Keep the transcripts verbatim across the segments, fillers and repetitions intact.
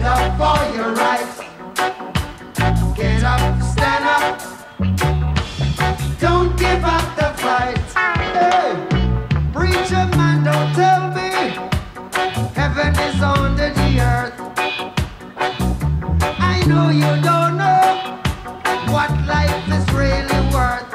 Up for your right. Get up, stand up. Don't give up the fight. Hey, preacher man, don't tell me heaven is under the earth. I know you don't know what life is really worth.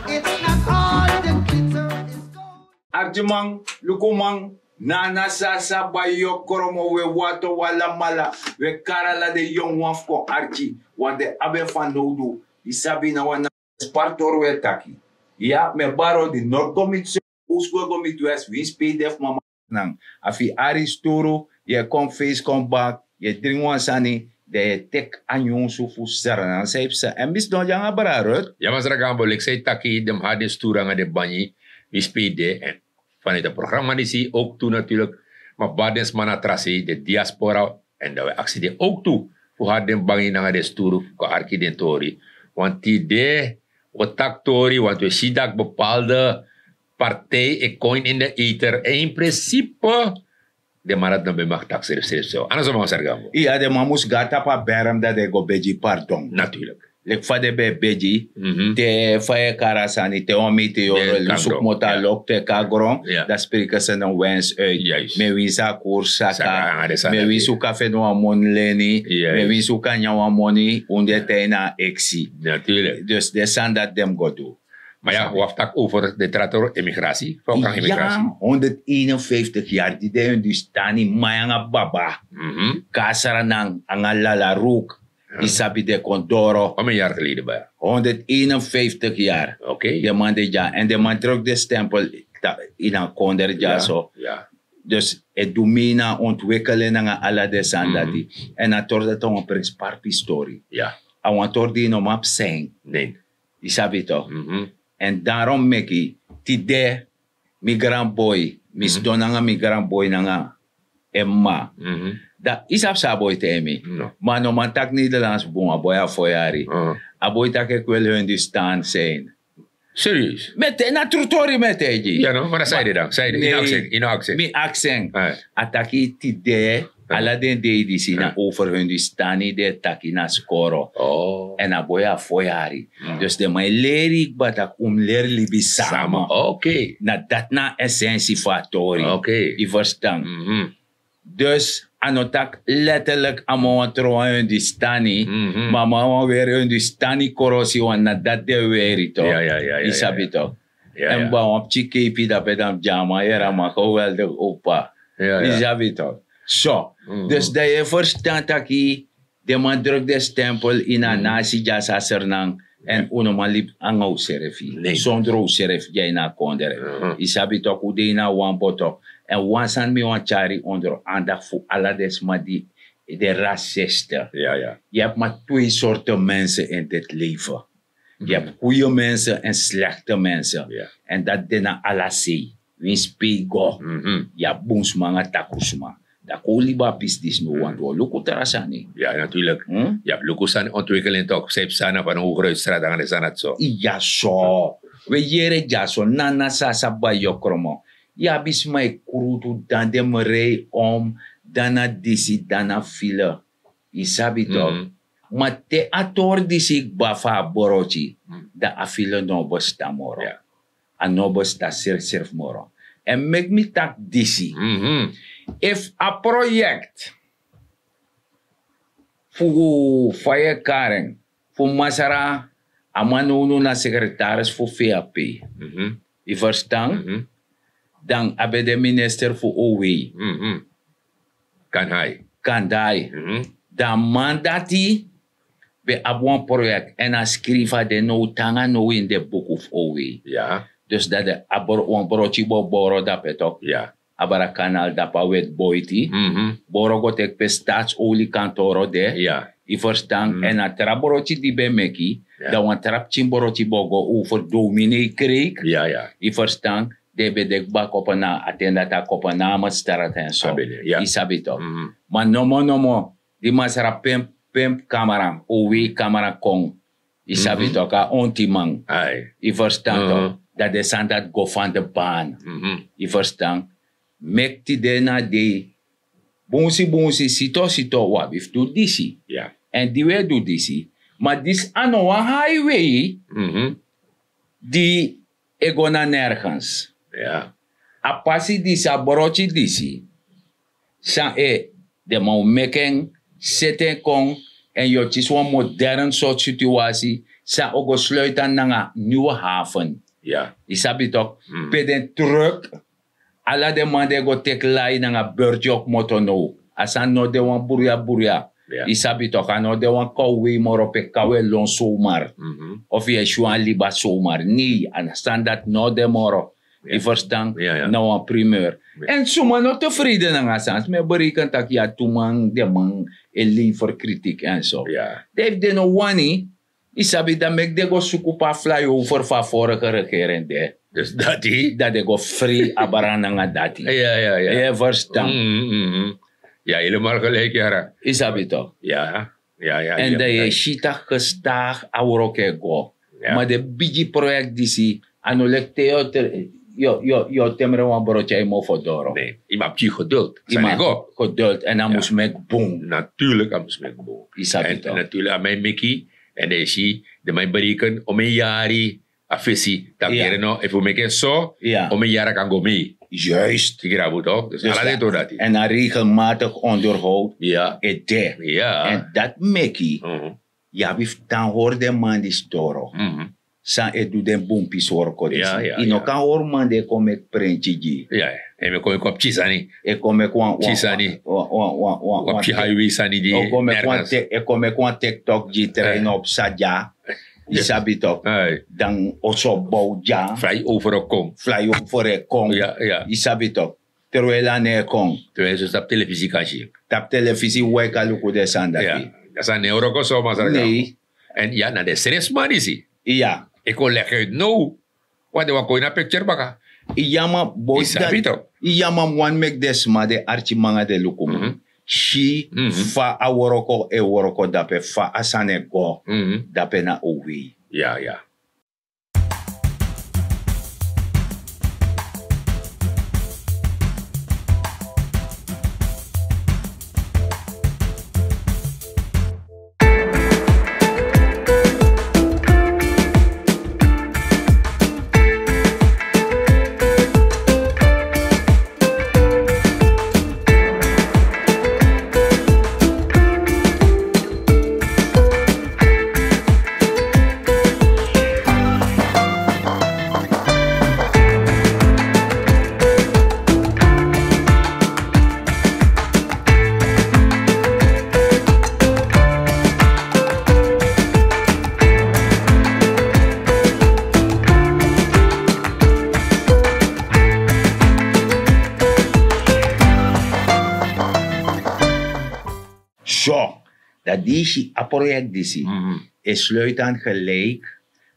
It's not all the glitter is gold. Arkiman, lukuman, nana sasa, bayokromo, we wato wala mala, we kari ala den yongu wan fu kon arki, want den abi en fanowdu. Yu sabi na wan na spartori we taki. Ya, mi e bari odi, nord go miti se, ost go go miti west, winsi pe yu de fu mama. Nan, a fu yu ari sturu, yu e kon feisi kon bak, yu e dringi wan sani, dan yu e teki a nyunsu fu Sranan san yu psa. Èn mi sidon de nanga Brada Ruth. Ya, Masra Gambo, leki san yu taki, den mus hari den sturu nanga den banyi, winsi pe yu de, èn vanuit a programa disi, ook tu natuurlijk, ma bari den sma na tra sei, den diaspora, èn dan wi e aksi den ook tu fu hari den bangi nanga den sturu fu kon arki den tori. Want tide wi o taki tori, want wi e si tak' bepaalde partij e kon in de ether. En in principe, den man dati no ben mag taki srefsrefi so. A no so, Masra Gambo. Iya, den man mus go na tapu a berm, dan den go begi pardon. Natuurlijk. Leki fa den ben e begi, te fa yu e kari a sani, te wan meteoro lusu kmoto a loktu e kon na gron, dan spreken ze een wens uit. Mi e winsi a koers saka, mi e winsi un kan feni wan moni leni, mi e winsi un kan nyan wan moni, un de taigi na a eksi. Dus den sani dati den mus go du. Ma ya, wi abi taki over den tra tori, emigratie, fa un kan emigratie. Honderdeenenvijftig yari di den Hindustani, man nanga baba, kon na Sranan nanga Lala Rook. Yu sabi den kon doro. Fa meni yari geleden, baya? Honderdeenenvijftig yari. Oké. Den man de dya. Èn den man druk den stempel ini a kondre dya so. Dus e du mi na ontwikkeling nanga ala den sani dati. Èn a tori dati na wan prinspari pistori. A wan tori di yu no man psa en. Yu sabi toch. Èn daarom meki tide mi granboi, mi sidon nanga mi granboi nanga en mama. Dan yu sabi san a boi taigi mi. Ma a no man taki Nederlands bun, a boi abi fo yari. A boi taki: "Ik wil Hindustan zijn." Serieus? Mi e taigi, na tru tori mi e taigi. Ya no, ma na san ede dan? San ede? Yu no aksi en? Yu no aksi en? Mi aksi en. A taki tide, ala den dei disi na over Hindustani den e taki na skoro. Èn a boi abi fo yari. Dus den man e leri yu kba tak' un mus leri libi sama. Oké. Na dati na a esensi fu a tori. Oké. Yu ferstan? Dus a no taki letterlijk a man wani tron wan Hindustani, ma a man wani weri Hindustani korosi, want na dati den e weri toch. Yu sabi toch. Èn a wan pikin keipi dape, dan mi gi a man, yere, a man geweldig opa. Yu sabi toch. So, dus dan yu e ferstan taki den man druk den stempel ini a nasi dya so na Sranan, èn un no man libi nanga unsrefi. Sondro unsrefi dya ini a kondre. Yu sabi toch, un de ini a wan boto. Èn wan sani mi wani tyari onder aandacht fu ala den sma di de raciste. Yu abi maar twee soorten mensen in dit leven. Yu abi goede mensen en slechte mensen. Èn dati de na ala sei. Winsi pe yu go, yu abi bun sma nanga takru sma. Dan kon un libi a pisi disi now, want wi o luku tra sani. Ya, natuurlijk. Yu abi luku sani ontwikkeling toch, san yu psa na Van Hoogruitstraat nanga den sani dati so. Ya so. Wi e yere dya so, nana sasa, bayokromo. Yu abi sma e krutu, dan den mus rei om, dan na disi, dan na file. Yu sabi toch. Ma te a tori disi kba fu a broti, dan a file no o bestan moro. A no o bestan srefsrefi moro. Èn meki mi taki disi. Efu a proyekti fu, fa yu e kari en, fu masra, a man nownow na sekretaris fu V A P. Yu ferstan? Dan a ben de minister fu O W. Kandai. Kandai. Dan a man dati ben abi wan proyekti, èn a skrifi a de now, te nanga now ini den buku fu O W. Dus dati de a bro-, wan broti bo boro dape toch. A bari a kanal dape, a weti boiti. Boro go teki pe Staatsolie kantoro de. Yu ferstan? Èn a tra broti di ben meki, dan wan tra pikin broti bo go over Dominee Kreek. Yu ferstan? Den ben de kba Kopenhagen, a ten dati a Kopenhagenstraat èn so. Yu sabi toch. Ma nomo nomo, di masra pimp, pimp kamra, O W kamra kon. Yu sabi toch, a ontiman. Yu ferstan toch. Dan den sani dati go van de baan. Yu ferstan? Meki tide na dei, Bunsi bunsi sito sito wi abi fu du disi. Èn di wi e du disi, ma disi a no wan haiwei di e go na nergens. A pasi disi, a broti disi, san e, den man o meki en, seti en kon, èn yu o kisi wan modern sortu situasi san o go sluiti an nanga niwe haven. Yu sabi tok, pe den truk, ala den man di e go teki lai nanga berti o kmoto now. A sani no de wan bruya bruya. Yu sabi tok, a no de wan kawwei moro pe kaw e lon somar, of yu e si wan liba somar. Nei, a sani dati no de moro. Yu ferstan? Na wan primeur. Èn suma no tefreide nanga a sani, mi e bereken tak' yu a tu man, den man e lever kritik èn so. Dan efu den no wani, yu sabi, dan meki den go suku pe a flyover fu a vorige regering de. Dus dati dan den go frei abra nanga dati. Yu e ferstan? Ya, helemaal gelijk, yara. Yu sabi tok? Ya, ya, ya. Èn dan yu e si tak' gestaag a wroko e go. Ma den bigi proyekti disi, a no leki te yu o te- yu o- yu o- yu o temre wan broti a yu mofo doro. Yu man abi geduld. Yu man abi geduld èn a mus meki bun. Natuurlik a mus meki bun. Yu sabi tok? Natuurlik a man e meki. Èn dan yu si, den man e bereken omeni yari a fesi, tak' yere no, efu wi meki en so, omeni yari a kan go mei. Juist. Yu grabu tok? Dus ala den tu dati. Èn a regelmatig onderhoud e de. Èn dati meki yu abi fu tan hori den man disi doro, san e du den bun pisi worko disi. Yu no kan hori man di e kon meki prenti gi yu. Èn mi e kon meki wan pikin sani. E kon meki wan pikin sani. Wan pikin haiwei sani di e kon meki wan tek- e kon meki wan tektok gi yu, trein op sa dya. Yu sabi tok? Dan oso bow dya. Flyover e kon. Flyover e kon. Yu sabi tok? Terwijl a no e kon. Terwijl so tapu telefisi kan si. Tapu telefisi wi e kan luku den sani dati. A sani no e wroko so masra. Nei. Èn ya na den srefsma disi e kon legi uit now. Wan de wan kon ini a picture baka. Ya ma boys, dati ya ma mi wani meki den sma, den arkiman nanga den lukuman, si fa a wroko e wroko dape, fa a sani e go dape na owei. Ya ya. So, dan di yu si a proyekti disi e sluiti an gelijk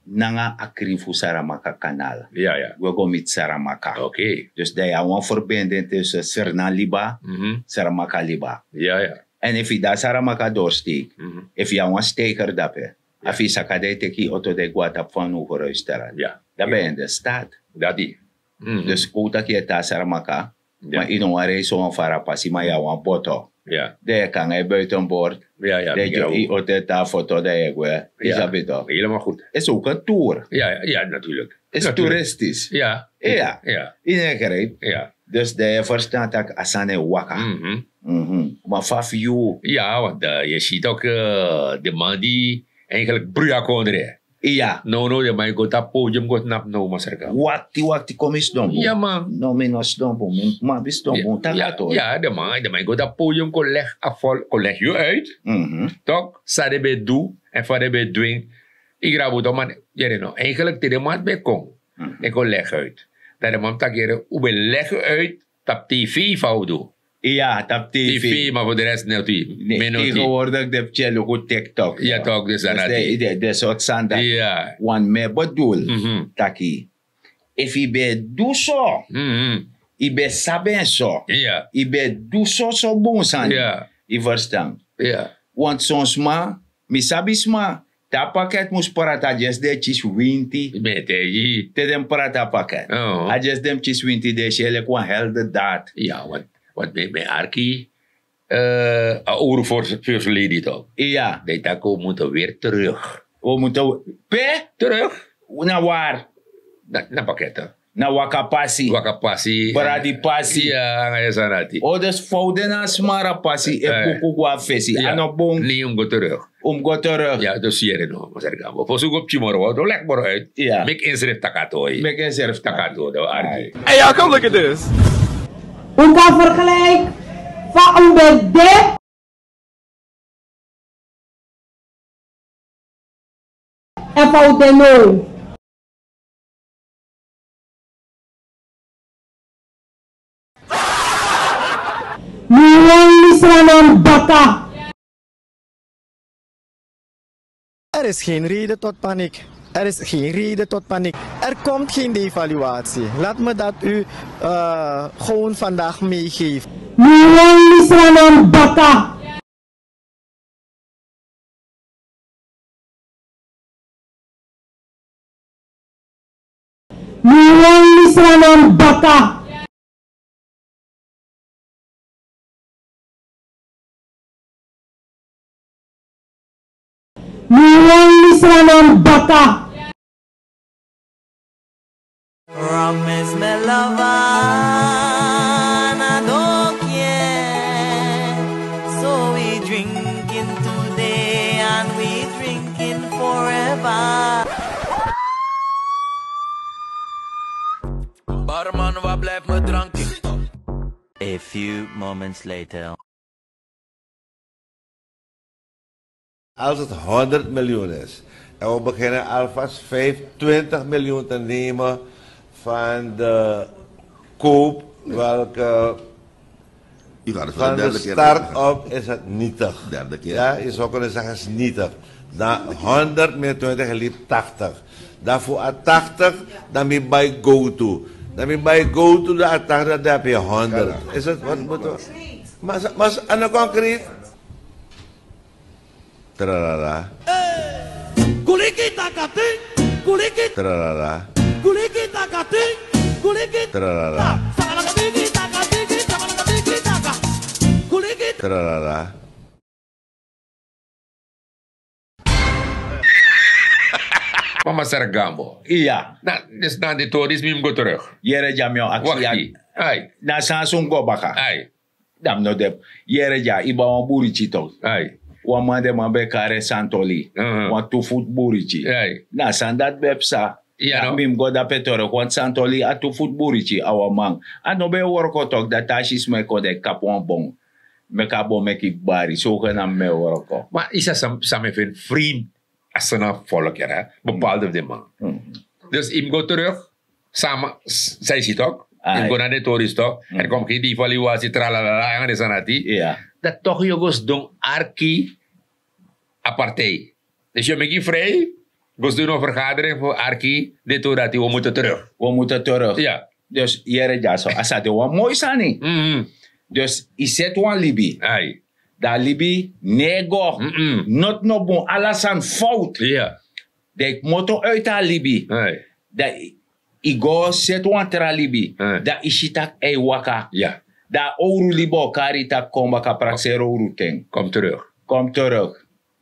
nanga a krin fu Saramaka kanal. Wi e go miti Saramaka. Dus dan yu abi wan verbinding tussen Sernanliba, Saramakaliba. Èn efu yu de na Saramaka dorstik, efu yu abi wan steiger dape, a fu yu saka dan yu teki yu oto dan yu go na tapu fu a Nugu Ruisterant. Dan ben yu in de stad. Dus kon un taki yu e tan na Saramaka, ma yu no wani rei so wan fara pasi, ma yu abi wan boto. Dan yu e kon nanga yu buitenbord. Dan yu oto e tan na foto dan yu e gwe. Yu sabi tok? Helemaal goed. Is ook een tour. Ja, ja, natuurlijk. Is toeristisch. Ja. Ja. Yu no e grijp? Dus dan yu e ferstan tak' a sani e waka. Ma fa fu yu? Ya, want yu e si tok, den man di eigenlijk bruya kondre. Iya. Nownow den man e go tapu podium go tnapu now masra. Wakti wakti, kon mi sidon bun. No, mi no sidon bun, mi man abi sidon bun. Taki a tori. Ya, den man e go tapu podium kon legi a folk, kon legi yu uit. Tok san den ben du èn fa den ben du en. Yu grabu tok, man. Yere no, eigenlijk te den man ben kon e kon legi uit, dan den man mus taki yere un ben legi uit tapu tv fa un du. Iya, tapu tv. Tv, ma fu de rest no. Tegenwoordig den pikin e luku TikTok. Ya tok, den sani dati. Den sortu sani dati. Want mi e bedoel taki efu yu ben e du so, yu ben sabi en so, yu ben e du soso bun sani, yu ferstan? Want son sma, mi sabi sma, te a paket mus prati, a dyesi den e kisi winti. Mi e taigi yu. Te den mus prati a paket, a dyesi den mus kisi winti, den e si en leki wan helde dati. Ya, want mi e arki Eh, a owru first lady toch? Iya. Dan yu taki wi mutu weer terug. Wi mutu pe? Terug. Na wari? Na pakete. Na waka pasi. Waka pasi. Bradi pasi. Iya, nanga yu sani dati. O, dus fa un de na a smara pasi e kuku go na fesi, a no bun. Nei, un mus go terug. Un mus go terug. Ya, dus yere no, masra Gambo. Fosi un go pikin moro, un o leki moro uit. Meki ensrefi taki a tori. Meki ensrefi taki a tori, dan un arki. Hey, y'all, come look at this. Un kan vergelijk fa un ben de èn fa un de now. Mi wani sran en baka. Er is geen reden tot paniek. Er is geen reden tot paniek. Er komt geen devaluatie. Laat me dat u eh, gewoon vandaag meegeven. Mi wani sran en baka. Mi wani sran en baka. Mi wani sran en baka. Rum is my lover, and I don't care. So we drinking today and we drinking forever. Barman, waar blijft mijn drankje? A few moments later. Als het honderd miljoen is en we beginnen alvast vijfentwintig miljoen te nemen van de koop, welke van de start-up is het nietig. Ja, je zou kunnen zeggen is nietig. Dan honderd min twintig liep tachtig. Dan voor a tachtig, dan mi bai go to. Dan mi bai go to, dan a tachtig, dan heb je honderd. Is het, wat moeten we? Maar, maar aan de concreet. Tralala. Kuliki takati, kuliki. Tralala. Kuliki takati, kuliki. Tralala. Sakalaka bigi takati, sakalaka bigi taka. Kuliki. Tralala. Mama Saragambo. Iya. Na, dus na de toris mi mus go terug. Yere dya mi o aksi. Wakti. Ai. Na san so un go baka. Ai. Dan mi no de. Yere dya, yu ben wan buriti tok. Ai. Wan man, den man ben kari en Santoli. Mhm. Wan tu futu buriti. Ai. Na san dati ben psa. Ya, no? Mi mus go dape terug, want Santoli a tu futu buriti, a wan man. A no ben e worko tok, dati a si sma e kon, den e kapu wan bon. Meki a bon meki bari, so un gen na mi e worko. Ma yu sa san, san mi e feni vreemd, a sani a folk, hè, bepaalde fu den man. Mhm. Dus yu mus go terug, sama, s-, san yu si tok? Ai. Yu mus go na den toris tok? Mhm. Er komt geen devaluatie, tralalala, nanga den sani dati. Ya. Dan toch yu o go sidon arki a partij. Dus yu o meki yu vrij, go sidon ini wan vergadering fu arki den tori dati, wi o mutu terug. Wi o mutu terug. Ya. Dus yere dyaso, a sa de wan moi sani. Mhm. Dus yu seti wan libi. Ai. Dan a libi no e go. Mm-mm. Noti no bun, ala sani fowtu. Ya. Dan yu kmoto uiti a libi. Ai. Dan yu go seti wan tra libi. Ai. Dan yu si tak' a e waka. Ya. Dan a owru libi o kari yu tak' kon baka, prakseri owru ten. Kom terug. Kom terug.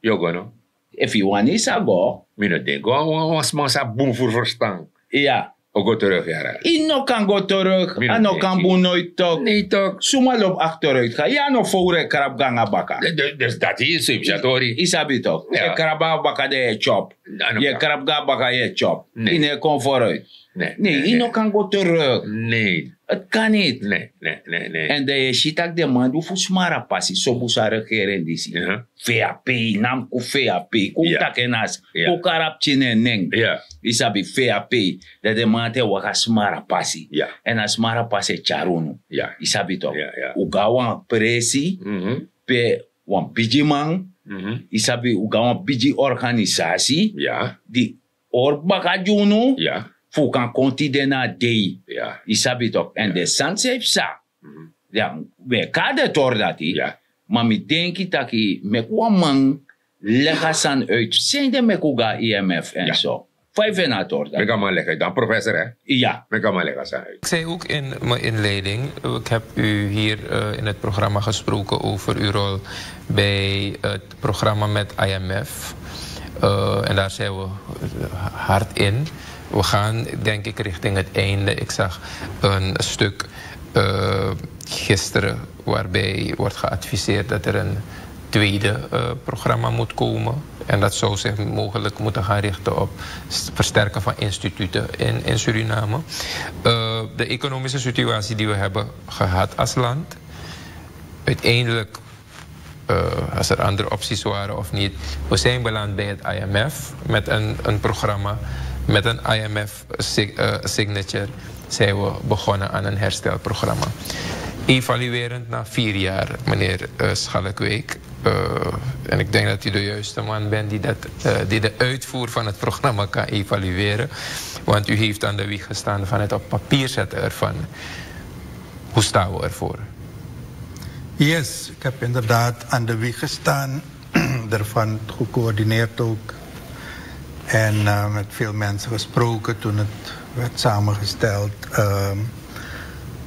Yu o go no? Efu yu wani, yu sa go. Mi no denki wan, wan, wan sma san bun furu ferstan. Ya. O go terug, yara. Yu no kan go terug. Mi no denki. A no kan bun noiti tok. Nei tok. Suma lobi akteruitgang? Yu a no fowru, e krabu go nanga baka. De, de, dus dati yu si, yu sabi tok. Ya. Yu e krabu nanga baka, dan yu e tyop. Yu e krabu go nanga baka, yu e tyop. Nei. Yu no e kon vooruit. Nei, nei, yu no kan go terug. Nei. Het kan niet. Nei, nei, nei, nei. Èn dan yu e si tak' den man du fu smara pasi, so bun san regering disi. Aha. V A P, na mi ku V A P, ku taki en na si, ku kari a pikin nen. Ya. Yu sabi, V A P, dan den man dati e waka smara pasi. Ya. Èn a smara pasi e tyari unu. Ya. Yu sabi tok. Ya, ya. Un go na wan presi, mhm, pe wan bigiman, mhm, yu sabi, un go na wan bigi organisasi, ya, di hori baka gi unu, ya, fu un kan kon tide na a dei. Ya. Yu sabi tok. Èn, ya, den sani san e psa. Mhm. Ya, mi e kari den tori dati. Ya. Ma mi denki taki meki wan man legi a sani uit. San ede meki un go na I M F èn, ya, so? Fa yu feni a tori dati? Meki a man leg uit dan, professor, hè? Ya. Meki a man leg a sani uit. Ik zei ook in mijn inleiding, ik heb u hier eh, in het programma gesproken over uw rol bij het programma met I M F. Eh, en daar zijn we eh, hard in. We gaan, denk ik, richting het einde. Ik zag een stuk eh, gisteren, waarbij wordt geadviseerd dat er een tweede eh, programma moet komen. En dat zou zich mogelijk moeten gaan richten op s- versterken van instituten in, in Suriname. Eh, de economische situatie die we hebben gehad als land, uiteindelijk, eh, als er andere opties waren of niet, we zijn beland bij het I M F met een, een programma, met een I M F sig- eh, signature zijn we begonnen aan een herstelprogramma. Evaluerend na vier jaar, meneer eh, Schalkwijk. Eh, en ik denk dat u de juiste man bent die, dat, eh, die de uitvoer van het programma kan evalueren. Want u heeft aan de wieg gestaan van het op papier zetten ervan. Hoe staan we ervoor? Yes, ik heb inderdaad aan de wieg gestaan, ervan gecoördineerd ook. En eh, met veel mensen gesproken toen het werd samengesteld ehm,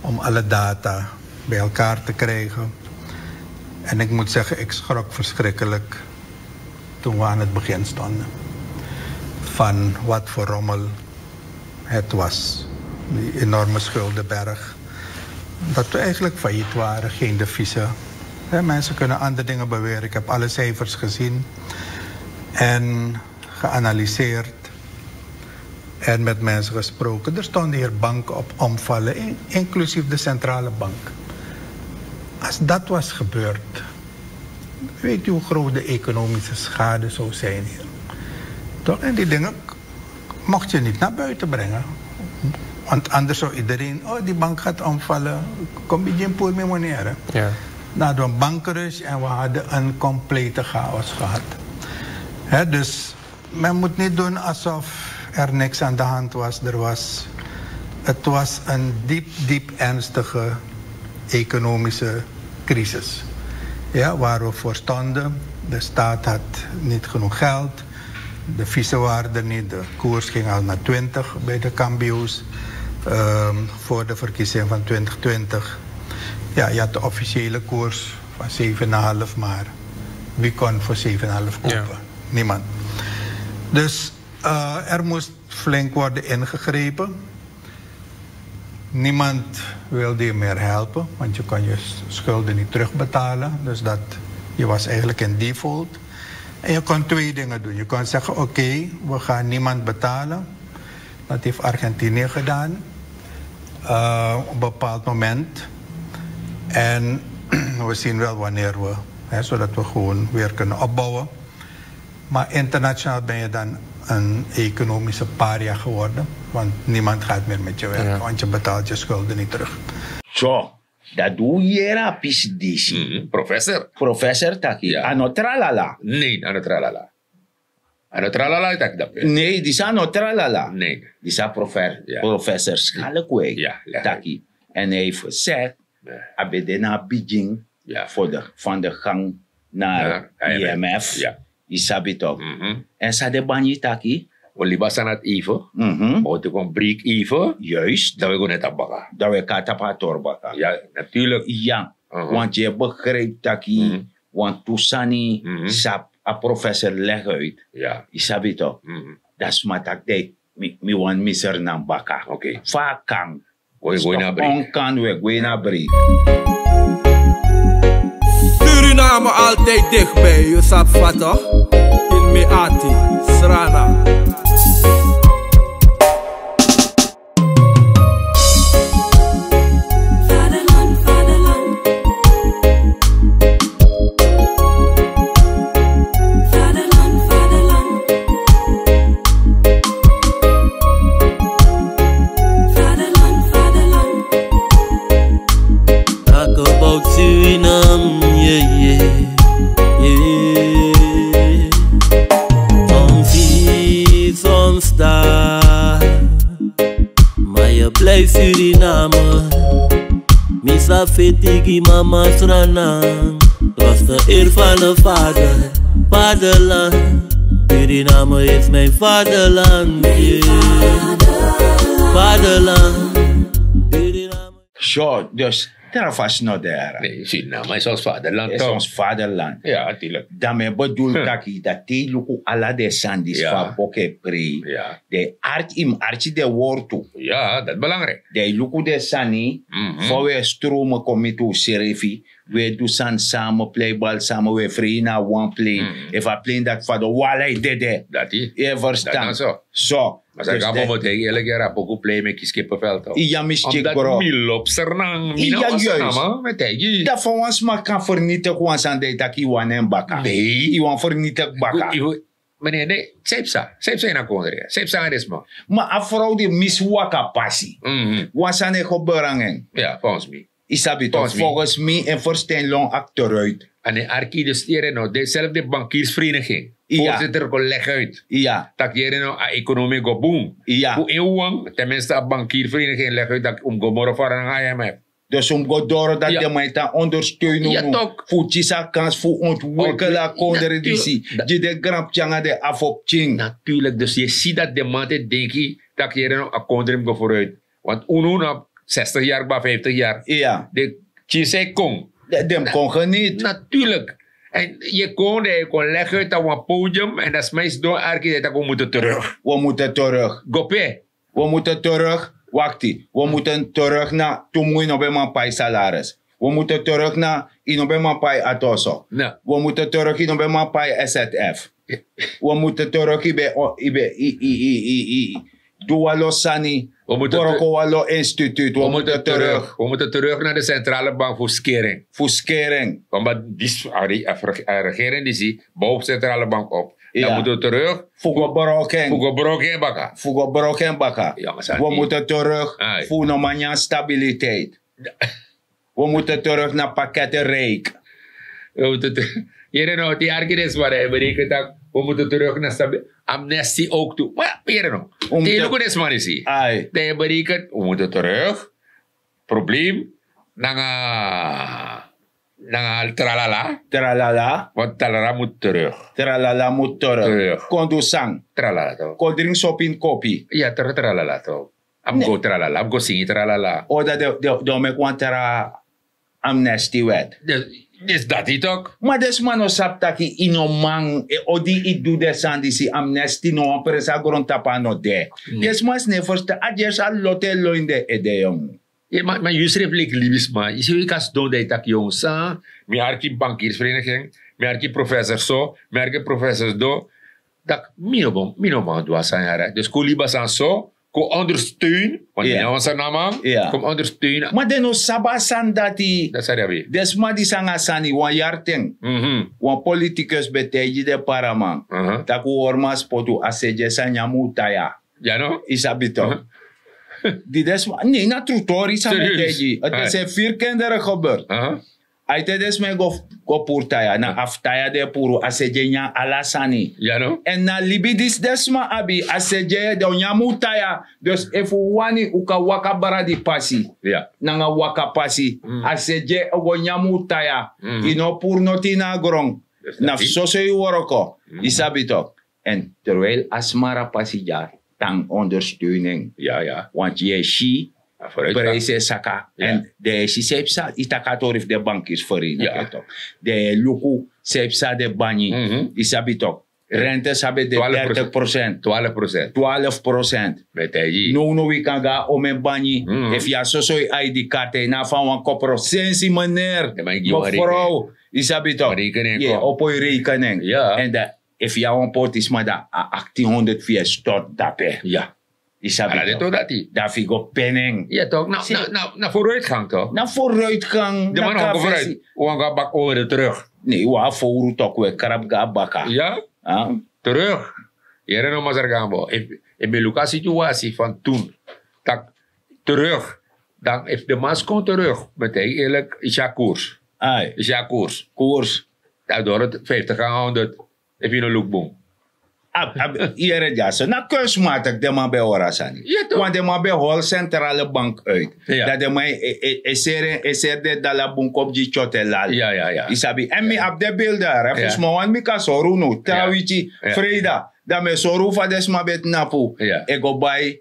om alle data bij elkaar te krijgen. En ik moet zeggen, ik schrok verschrikkelijk toen we aan het begin stonden. Van wat voor rommel het was. Die enorme schuldenberg. Dat we eigenlijk failliet waren, geen deviezen. Hè, mensen kunnen andere dingen beweren. Ik heb alle cijfers gezien en geanalyseerd en met mensen gesproken. Er stonden hier banken op omvallen, in- inclusief de centrale bank. Als dat was gebeurd, weet u hoe groot de economische schade zou zijn hier? Toch? En die dingen mocht je niet naar buiten brengen. Want anders zou iedereen, oh, die bank gaat omvallen. Kom je geen poer meer moneren. Ja. Dan hadden we een bankrush en we hadden een complete chaos gehad. Hè, dus men moet niet doen alsof er niks aan de hand was. Er was, het was een diep, diep ernstige economische crisis. Ja, waar we voor stonden. De staat had niet genoeg geld. De vissen waren er niet. De koers ging al naar twintig bij de cambio's. Ehm, voor de verkiezing van twintig twintig. Ja, je had de officiële koers van zeven en een half, maar wie kon voor zeven en een half kopen? Niemand. Dus eh, er moest flink worden ingegrepen. Niemand wilde je meer helpen, want je kon je s- schulden niet terugbetalen. Dus dat, je was eigenlijk in default. En je kon twee dingen doen. Je kon zeggen, oké, we gaan niemand betalen. Dat heeft Argentinië gedaan. Eh, op een bepaald moment. En we zien wel wanneer we, hè, zodat we gewoon weer kunnen opbouwen. Maar internationaal ben je dan een economische paria geworden. Want niemand gaat meer met je werken, want je betaalt je schulden niet terug. So, dat doe yera pisi disi. Professor. Professor taki. A no tralala. Nee, a no tralala. A no tralala taki dape. Nee, disi a no tralala. Nee. Disi a profe- professor Schalkwijk taki. En hij heeft gezegd, a ben de na bigin voor de, van de gang naar I M F. Yu sabi toch? En san den banyi taki? Un libi a sani dati even, ma un teki wan break even. Juist. Dan wi go na tapu baka. Dan wi kon na tapu a tori baka. Ya, natuurlijk. Ya. Want yu e begrijp taki wantu sani sabi a professor leg uit. Yu sabi toch? Dan sma taki dei, mi, mi wani mi srnan baka. Fa a kan? Wi e go ini a break. Suriname altijd dichtbij, yu sabi fa toch? In mi ati, Srana. Talk about Suriname, yeah, yeah, yeah. Soms hier, soms daar. Maar je blijft Suriname. Mi sa feti gi mama Sranan. Was de eer van de vader, vaderland. Suriname is mijn vaderland. Vaderland. Suriname. So, dus, trafas no dera. Nee, Suriname is ons vaderland, toch? Is ons vaderland. Ja, natuurlijk. Dan mi bedoel taki dat te luku ala de sani disi fa boke pri. Ja. De arki im arki de wortu. Ja, dat is belangrijk. De luku de sani, fa we stromen komitu serefi. We du sani samen, play bal samen, we free na wan play. Efu a play dat fa de wala e dede. Dati. Ye verstan? So. Masa gabo mo tegi elek yara poku play me kiskippenveld. Iya mi skik bro. Mi lobster nang mi na wasa nama me tegi. Dat fa wan sma kan vernietig wan sani de taki wan en baka. Nee. Iwan vernietig baka. Meneer, nee, sepsa sepsa ina kondre sepsa anga desma. Ma a vrouw di misi waka pasi. Wan sani e gebeurangen. Ja, volgens mi. Isabi toch, volgens mi en verstijn long achteruit. En in arki de stieren no dezelfde bankiersvereniging. Voorzitter kon leg uit. Ja. Tak yere no a economie go boom. Ja. Ku in wang tenminste a bankiervereniging leg uit dat um go moro fara nanga I M F. Dus um go doro dat de man ita ondersteunen unu fu kisi a kans fu ontwikkelen a kondre disi. Di de granptyanga de afoptying. Natuurlijk dus ye si dat de man te denki dat yere no a kondre mus go vooruit. Want unu na zestig jaar ba vijftig jaar. Ja. De kisi kon. Den kon geniet. Natuurlijk. En ye kon de ye kon leg uit a wan podium en dat sma isi don arki de tak we moeten terug. We moeten terug. Gope. We moeten terug. Wakti, we moeten terug na tumu ino ben man pai salaris. We moeten terug na ino ben man pai atoso. We moeten terug ino ben man pai S Z F. We moeten terug ibe ibe i i i i i. Duwalo sani. Boroko walo instituut. We moeten terug. We moeten terug na de centrale bank fu skering. Fu skering. Omdat dis a regering disi bouw centrale bank op. Dan moeten we terug. Fu go broken. Fu go broken baka. Fu go broken baka. We moeten terug. Fu no man nyan stabiliteit. We moeten terug na pakettenrijk. Yere no ti arki desma dan ye berekent tak we moeten terug na stabi. Amnesty ook tu ma yere no. Ti luku desma disi. Dan ye berekent we moeten terug. Probleem. Nanga nanga tralala. Tralala. Want tralala moet terug. Tralala moet terug. Kon du sang. Tralala to kon dringi sopi ini kopi. Ya tralala to. Am go tralala am go singi tralala. O dat de o meki wan tra amnesty wet. Dis dati tok. Ma den sma no sabi taki yu no man. O di yu du den sani disi amnesty no wan presi a grontapu a no de. Den sma si no e ferstan a gersi a loto e lon ini den ede yongu. Ma yu srefi leki libisma yu si wi kan sidon dan yu taki yongu san? Mi arki bankirsvereniging, mi arki professor so, mi arki professor do. Daki mi no man du a sani yara dus kon libi a sani so. Kon ondersteun. Want mi na wan sani na man. Kon ondersteun. Ma den no sabi a sani dati. Den sma disi nanga a sani wan yari ten. Wan politikus ben taigi den paraman tak' un hori man spotu a sede san nyan mu un taya. Yu sabi to? Di den sma nei na tru tori san mi e taigi yu. Ete se firi kendere gebert. Aite den sma e go puru taya na a fu taya den e puru a sede nyan ala sani. Èn na libi disi den sma abi a sede den o nyan mu un taya. Dus efu un wani un kan waka bradi pasi nanga waka pasi. A sede o go nyan mu un taya. Yu no o puru noti ini a gron. Na fu soso yu wroko. Yu sabi toki. Èn terwijli a smara pasi dya tan ondersteun en. Wantu yu e si prijsi e saka èn den e si san yu psa yu taki a tori fu den bankirsvereniging toki. Den e luku san yu psa den banyi. Yu sabi toki. Rente sabi de dertig procent. Twaalf procent. Twaalf procent. Nownow yu kan go na omen banyi. Efu yu a soso yu id karta yu na a fan wan kopro sensi meneer, mefrow, yu sabi toki. Yu e opo yu rekening. Èn dan efu yu a wan portisma dan a aktinhonderd fu yu e stortu dape. Yu sabi dati dan fu yu go peni en. Na voruitgang toki. Na voruitgang. Den man no go voruit. Wan go a baka over de terug. Nei wan a fowru toki we krabu go a baka. Terug. Yere no masra gambo efu mi luku a situasi fan tun tak' terug. Dan efu de man skon terug mi e taigi eerlik yu si a koers. Yu si a koers. Koers. Dan doro vijftig nanga honderd. Efu yu no luku bun. Yere dyaso na kunstmatik den man ben e hori a sani. Want den man ben e hori sentrale bank uit. Dati den man e seri den dala bun kopu gi tyotelal. Yu sabi èn mi abi den bilder efu sma wani mi kan sori unu tra wiki, freida. Dan mi e sori un fa den sma ben tnapu. E go bai.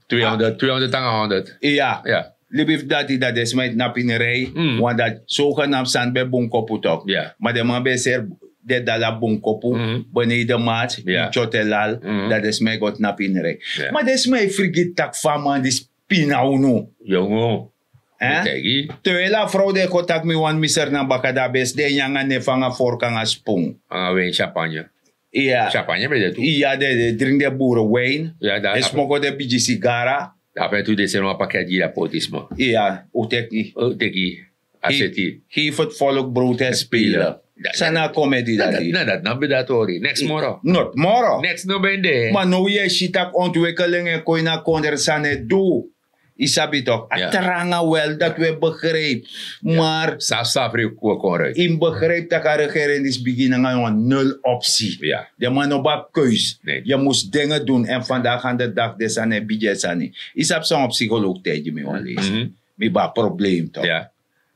Tweehonderd, tweehonderd nanga honderd. Iya. Libi fu dati, dan den sma e tnapu ini rei. Want dati sogenam sani ben bun kopu tok. Ma den man ben e seri den dala bun kopu. Benei de mati, di tyotelal. Dan den sma e go tnapu ini rei. Ma den sma e frigiti tak' fa a man disi pina unu. Te wi e la a frow di e kon taki mi wani mi seri na baka, dan a ben sidon e nyan nanga nefu nanga forku nanga spun. Nanga win, champagne. Iya. Champagne ben de tu. Iya, den e dringi den buru win. E smoko den bigi sigara. Dape tu den seni wan paket gi den poti sma. Iya, un teki. Un teki. A seti. Geef het volk brood en spelen. San na a komedi dati? Na dati na ben de a tori. Neks moro. Not moro. Neks no ben de. Ma now yu e si tak' ontwikkeling e kon ini a kondre, san e du. Yu sabi tok', a tranga wel dati wi e begrijp. Maar safsafri wi kon ruiti. Yu mus begrijp tak' a regering disi bigin nanga wan nul opsi. Den man no ben abi keus. Yu mus dinge dun, en vandaag aan de dag den sani e bigin e sani. Yu sabi san wan psycholoog taigi mi wan leisi. Mi ben abi probleem tok'.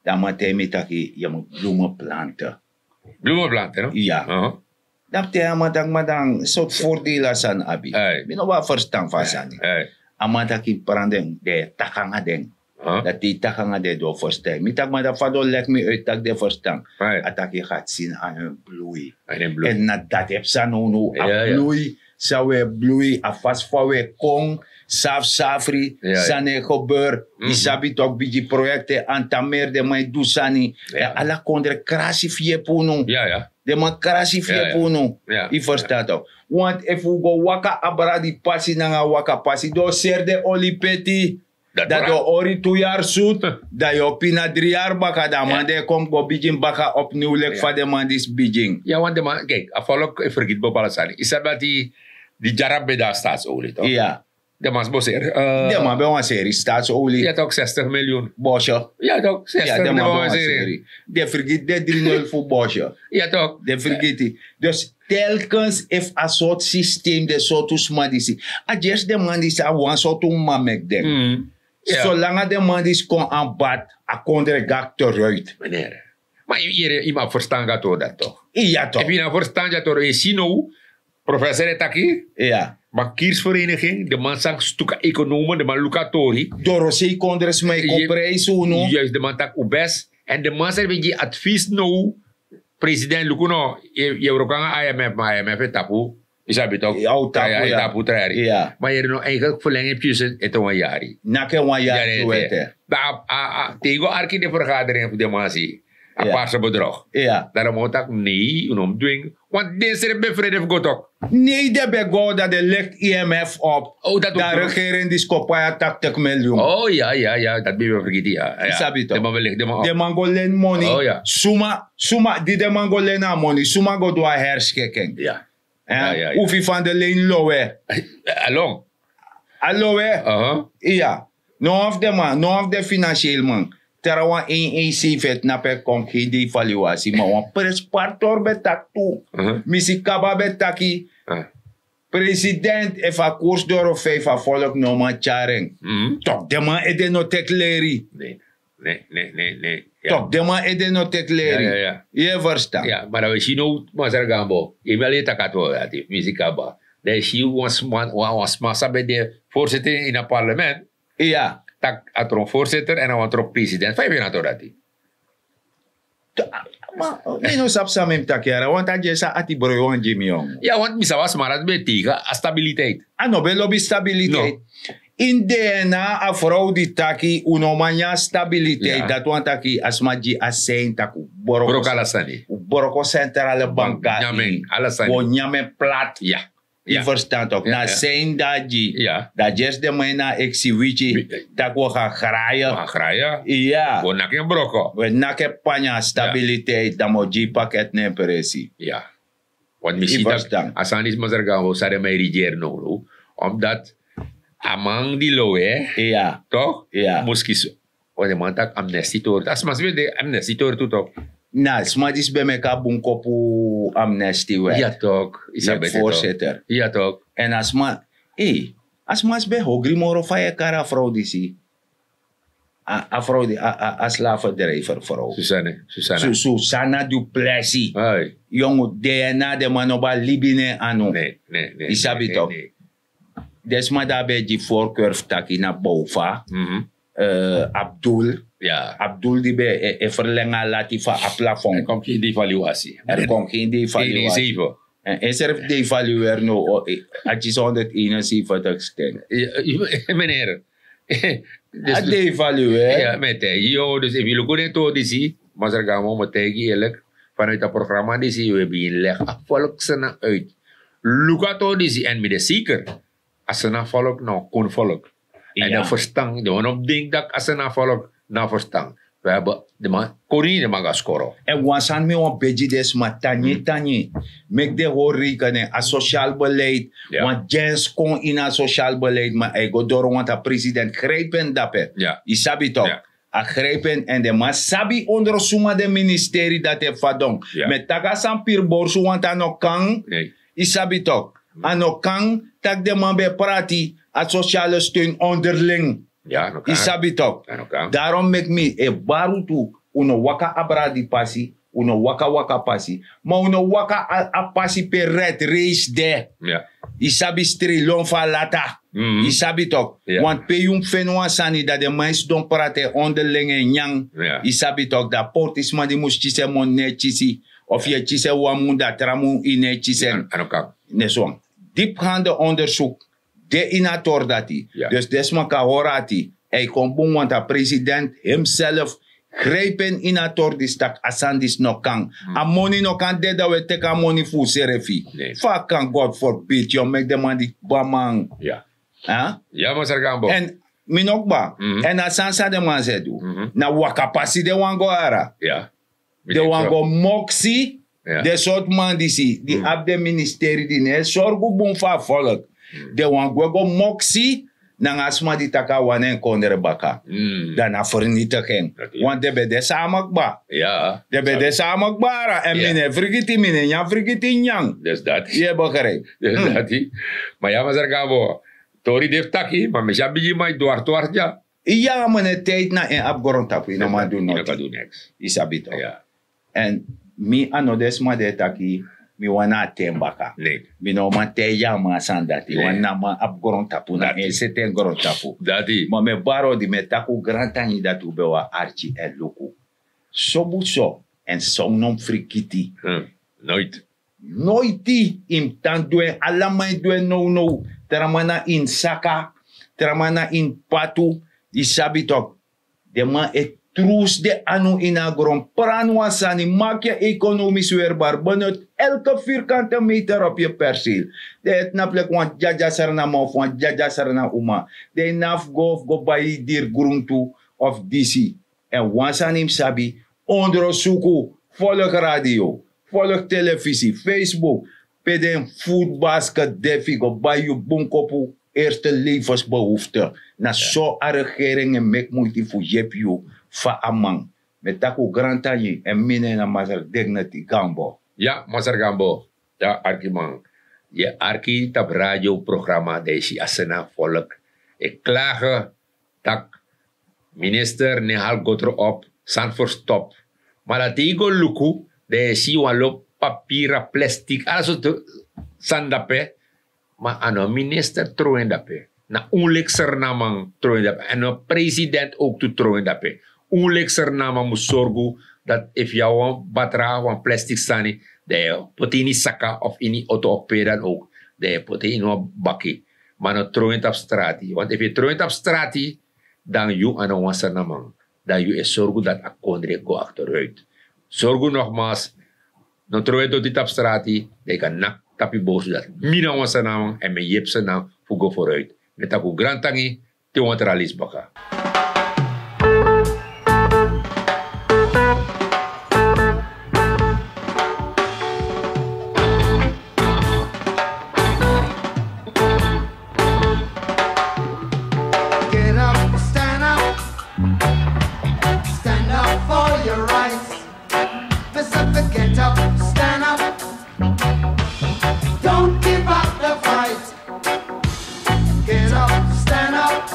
Dan a man taigi mi taki yu mus bloemen planten. Bloemen planten no? Iya. Dan mi taigi a man taki, ma dan sortu voordeel a sani abi? Mi no ben abi ferstan fu a sani. A man taki, pran den, den e taki nanga den. Dan te yu taki nanga den, den o ferstan. Mi taki, ma dan fa den o leki mi uit tak' den ferstan? A taki yu gati si na a hen blui. En na dati e psa nownow, a blui san wi e blui, a fasi fa wi e kon, safsafri, sani e gebeur. Yu sabi tok', bigi proyekte, antameri den man e du sani. Ala kondre krasi fu yepi unu. Den man krasi fu yepi unu. Yu ferstan tok'? Want efu un go waka abra di pasi nanga waka pasi, den o seri den olipeti. Dan den o hori tu yari sutu. Dan yu o pina dri yari baka, dan a man di e kon mus go bigin baka opniw leki fa den man disi bigin. Ya, want den man, keki, a folk e fergiti bepaalde sani. Yu sabi dati, di dyari ben de a staatsolie tok'? Iya. Den man sbo seri. Den man ben wani seri staatsolie. Ya tok', zestig miljoen. Bosyo. Ya tok', zestig miljoen den man wani seri. Den fergiti den dri nul fu bosyo. Ya tok'. Den fergiti. Dus telkens efu a sortu systeem, den sortu sma disi, a gersi den man disi abi wan sortu mama meki den. Solanga den man disi kon anbat, a kondre go akteruit. Ma yu yere, yu man ferstan go a tori dati tok'. Iya tok'. Efu yu no ferstan go a tori, yu si now, professor e taki, iya, bankiersvereniging, den man san stuka economen, den man luku a tori. Dorosei kondre sma e kon prijs unu. Juist, den man taki un best. En den man san e gi advies now, president, luku no, yu e wroko nanga I M F, ma I M F e tapu. Yu sabi tok'? Ya, un tapu, ya. Tapu tra yari. Ma yere no, eigenlijk verleng en pyusen ete wan yari. Naki en wan yari ete. Dan a, a, te yu go arki den vergadering fu den man si a parse bedrog. Dan den man o taki nei, un no mus dwingi. Want den srefi ben frede fu go tok'. Nei, den ben go, dan den licht I M F op. Dan regering disi kon pai a tachtig miljoen. O ya, ya, ya, dati ben yu ben fergiti, ya. Yu sabi tok'? Den man go leni moni. Suma, suma di den man go leni a moni, suma go du a herschiking? Ya. Un firi fan de lein lowe. A long. A lowe. Iya. No wan fu den man, no wan fu den financieel man. Trawan, een een zeven e tnapu e kon, geen dei valuatie, ma wan prenspari tori ben taki tu. Mi si kaba ben taki, president, efu a koers doro vijf, a volk no man tyari en. Tok', den man ede no teki leri. Tok', den man ede no teki leri. Yu e ferstan? Ya, ma dan wi si now, Masra Gambo, yu ben e taki a tori dati, mi si kaba. Dan yu si wan sma, wan, wan sma san ben de voorzitter ini a parlement. Iya. Taki a tron voorzitter en a wan tron president. Fa yu ben na tori dati? Ma mi no sabi san mi mus taki yara, want a dyesi a ati broi wan gi mi, yongu. Ya, want mi sabi a sma dati ben tegen a stabiliteit. A no ben lobi stabiliteit. Ini D N A a frow di taki un no man nyan stabiliteit, dati wani taki a sma gi a sein tak' un broko, broko ala sani. Un broko centrale bank, nyan en, ala sani. Un o nyan en plat. Ya. Yu ferstan tok'? Na sein dati gi. Dan dyesi den man ini a eksi wiki tak' un o go graaien. Iya. Un o naki en broko. Un o naki en panya, stabiliteit, dan mi o gi yu paket na en presi. Ya. Want mi si tak' a sani disi Masra Gambo, san den man e rigeri now, omdat a man di lowe, tok'? Mus kisi. Want den man taki amnesty tori. A sma si ben de amnesty tori tu tok'? Na a sma disi ben meki a bun kopu amnesty wet. Ya tok'. Yu sabi, voorzitter. Ya tok'. En a sma, ei, a sma si ben hogri moro fa yu e kari a frow disi. A frow di a slaverdrijver frow. Susana. Susana duplessi. Yongu, dna de man no ban libi na en anu. Yu sabi tok. Den sma di a ben e gi voorkeur fu taki na boufa. Abdul. Abdul di ben e ferlenga a lati fu a plafon. Kon kin devaluasi. Kon kin devaluasi. En srefi devaluer no. A kisi honderdeenenzeventig sten. Meneer. A devaluer. Mi e taigi yu dus efu yu luku den tori disi, masra gamo, mi e taigi yu eerlik, vanuit a programma disi yu e bigin legi a volk sena uit. Luku a tori disi en mi de seker, a sena volk na wan kun volk. En den ferstan den wan no mus denki daki a sena volk na ferstan. We heben den man kori den man go a skoro. En wan sani mi wan begi den sma tangi tangi, meki den hori reikenen a sosial beleid. Wan dyensi kon ini a sosial beleid ma a e go doro want a president grijpen dape. Yu sabi tok. A grijpen en den man sabi ondro suma den ministeri dati e fadon. Mi e taki a san piri borsu want a no kan. Yu sabi tok. A no kan tak' den man ben e prati a sosiale steun onderling. Yu sabi tok. Darom meki mi e baru tu, un no waka abra di pasi, un no waka waka pasi, ma un no waka a pasi pe red reis de. Yu sabi streilon fu a lata. Yu sabi tok. Want pe yu mus feni wan sani dati den man e sidon prati en onderling en nyan. Yu sabi tok dati portisma di mus kisi en moni no e kisi. Of yu e kisi en wan mun dati tra mun yu no e kisi en. Ne so wan dipgande ondersuk de ini a tori dati. Dus den sma kan hori ati. Èn yu kon bun wantu a president himself grijpen ini a tori disi tak' a sani disi no kan. A moni no kan de dan un e teki a moni fu unsrefi. Fa a kan god forbid yu o meki den man di kba man. Ya masra gambo. Èn mi no kba. Èn a sani san den man se du, na waka pasi den wan go ara. Den wan go moksi den sortu man disi di abi den ministeri di no e sorgu bun fu a volk. Den wan gwe go moksi nanga a sma di taki a wani en kondre baka. Dan na fernitigi en. Want den ben de sama kba. Den ben de sama kba ara èn mi no e frigiti mi no e nyan frigiti nyan. Yu e begrijpi? Ma ya masra gambo, tori de fu taki ma mi si a bigi man e dwartwart ya. Ya mene tijdi na en abi grontapu yu no man du noti. Yu sabi to. Èn mi a no de sma di e taki mi wani na a ten baka. Mi no man taigi a man a sani dati wan na man abi grontapu na en seti en grontapu. Ma mi e bari odi mi e taki un grantangi dati un ben wani arki èn luku. Sobu so èn son no mus frigiti. Noiti. Noiti yu mus tan du en ala man e du en nownow. Tra man na ini saka, tra man na ini patu. Yu sabi toki. Den man e trusu den anu ini a gron. Prani wan sani maki yu ekonomisi werbari benoti elke virkante meter opi yu perseel. Den e tnapu leki wan dyadya srna man of wan dyadya srna uma. Den e na fu go fu go bai diri gruntu of disi. Èn wan sani yu mus sabi, ondrosuku, folki radio, folki telefisi, facebook, pe den futbasket de fu yu go bai yu bunkopu. Erste levensbehofte. Na so a regering e meki muiti fu yepi yu. Fa a man. Mi e taki un grantangi èn mi nen na masra dignity gambo. Ya masra gambo. Ya arkiman, yu e arki tapu radioprograma dan yu si a sena folk e klage tak' minister no e hali gotro op, sani ferstop. Ma dan te yu go luku dan yu e si wan lobi papira plestik ala sortu sani dape. Ma a no minister trow en dape. Na un leki srnaman trow en dape èn no president owktu trow en dape. Un leki srnaman mus sorgu dati efu yu abi wan batra wan plestik sani, dan yu e poti ini saka of ini oto of pe dan owk, dan yu e poti ini wan baki. Ma no trow en tapu strati want efu yu trow en tapu strati, dan yu a no wan srnaman. Dan yu e sorgu dati a kondre go akteruit. Sorgu nogmals, no trow en doti tapu strati, dan yu kan naki tapu yu bosu dati mi na wan srnaman èn mi e yepi srnaman fu go foruit. Mi e taki un grantangi. Te wan tra lesi baka. Get up, stand up, stand up for your rights. Pacific, get up, stand up. Don't give up the fight. Get up, stand up.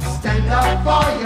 Stand up for